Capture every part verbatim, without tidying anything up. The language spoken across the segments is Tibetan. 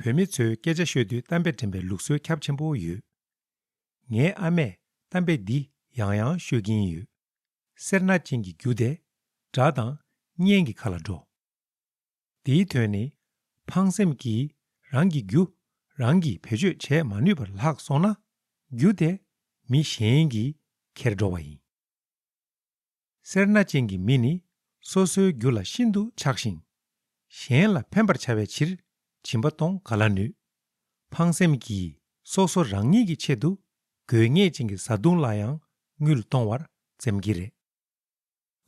བོད་མི་ཚོའི་སྐད་ཆ་ཤོད་དུས་གཏམ་དཔེ་འདྲེན་པའི་ལུགས་སྲོལ་ཁྱབ་ཆེན་པོ་ཡོད། ངའི་ཨ་མས་གཏམ་དཔེ་འདི་ཡང་ཡང་ཤོད་ཀྱིན་ཡོད། སེར་སྣ་ཅན་གྱི་རྒྱུ་དེ་དགྲ་དང་གཉེན་གྱི་ཁ་ལ་འགྲོ། དེའི་དོན་ནི། ཕངས་སེམས་ཀྱིས་རང་གི་རྒྱུ་རང་གིས་བེད་སྤྱོད་བྱེད་མ་ནུས་པར་ལྷག་སོང་ན། རྒྱུ་དེ་མི་གཞན་གྱིས་ཁྱེར་འགྲོ་བ་ཡིན། སེར་སྣ་ཅན་གྱི་མི་ནི་སོ་སོའི་རྒྱུ་ལ་ཤིན་ཏུ་ཆགས་ཤིང་། གཞན་ལ་ཕན་པར་བྱ་བའི་ཕྱིར་སྦྱིན་པ་གཏོང་ག་ལ་ནུས། ཕངས་སེམས་ཀྱིས་སོ་སོ་རང་ཉིད་ཀྱི་ཆེད་དུ་དགོས་ངེས་ཅན་གྱི་བཟའ་བཏུང་ལ་ཡང་དངུལ་གཏོང་བར་འཛེམ་གྱི་རེད།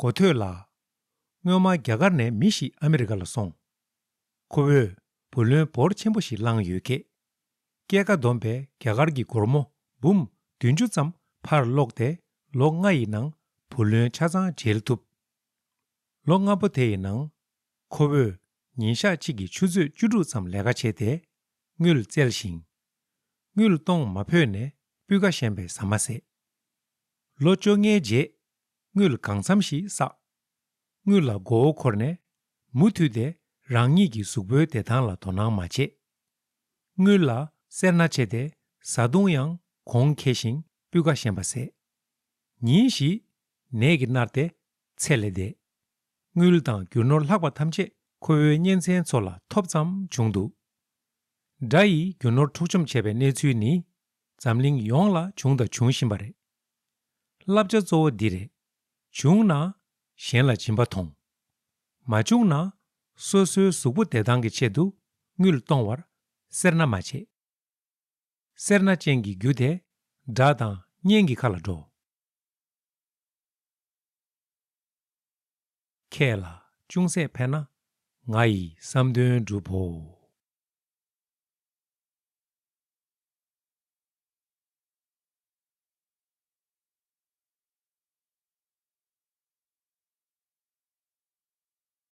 གོ་ཐོས་ལགས། སྔོན་མ་རྒྱ་གར་ནས་མི་ཞིག་ཨ་མི་རི་ཀ་ལ་སོང་། ཁོ་བོས་བུ་ལོན་འབོར་ཆེན་པོ་ཞིག་བླངས་ཡོད་སྐད། སྐྱེད་ཀ་བསྡོམས་པའི་རྒྱ་གར་གྱི་སྒོར་མོ་འབུམ་བདུན་ཅུ་ཙམ་ཕར་སློག་སྟེ་ལོ་ལྔ་ཡི་ནང་བུ་ལོན་ཆ་ཚང་འཇལ་ཐུབ། ལོ་ལྔ་པོ་དེ་ཡི་ནང་། ཁོ་བོས་ཉིན་ཞག་གཅིག་གི་ཆུ་ཚོད་བཅུ་དྲུག་ཙམ་ལས་ཀ་བྱས་ཏེ། དངུལ་བཙལ་ཞིང་། དངུལ་གཏོང་མ་ཕོད་ནས་སྤུས་ཀ་ཞན་པའི་ཟ་མ་ཟས། ལོ་བཅོ་ལྔའི་རྗེས། དངུལ་གང་འཚམ་ཞིག་བསགས། དངུལ་ལ་མགོ་བོ་འཁོར་ནས། མུ་མཐུད་དེ་རང་ཉིད་ཀྱི་གཟུགས་པོའི་བདེ་ཐང་ལ་དོ་སྣང་མ་བྱེད། དངུལ་ལ་སེར་སྣ་བྱས་ཏེ་བཟའ་བཏུང་ཡང་གོང་ཁེ་ཞིང་སྤུས་ཀ་ཞན་པ་ཟས། ཉིན་ཞིག་ནད་ཀྱིས་མནར་ཏེ་ཚེ་ལས་འདས། དངུལ་དང་རྒྱུ་ནོར་ལྷག་པ་ཐམས་ཅད་ཁོ་བོའི་གཉེན་ཚན་ཚོ་ལ་ཐོབ་ཙམ་བྱུང་འདུག། དགྲ་ཡིས་རྒྱུ་ནོར་འཕྲོག་བཅོམ་བྱས་པའི་གནས་ཚུལ་ནི་འཛམ་གླིང་ཡོངས་ལ་བྱུང་དང་འབྱུང་བཞིན་པ་རེད། བསླབ་བྱ་གཙོ་བོ་འདི་རེད། བྱུང་ན་གཞན་ལ་སྦྱིན་པ་ཐོངས། མ་བྱུང་ན་སོ་སོའི་གཟུགས་པོ་བདེ་ཐང་གི་ཆེད་དུ་དངུལ་གཏོང་བར་སེར་སྣ་མ་བྱེད། སེར་སྣ་ཅན་གྱི་རྒྱུ་དེ་དགྲ་དང་གཉེན་གྱི་ཁ་ལ་འགྲོ། ཁྱེད་ལ་ཅུང་ཟད་ཕན་ན་ང་ཡི་བསམ་དོན་འགྲུབ་བོ།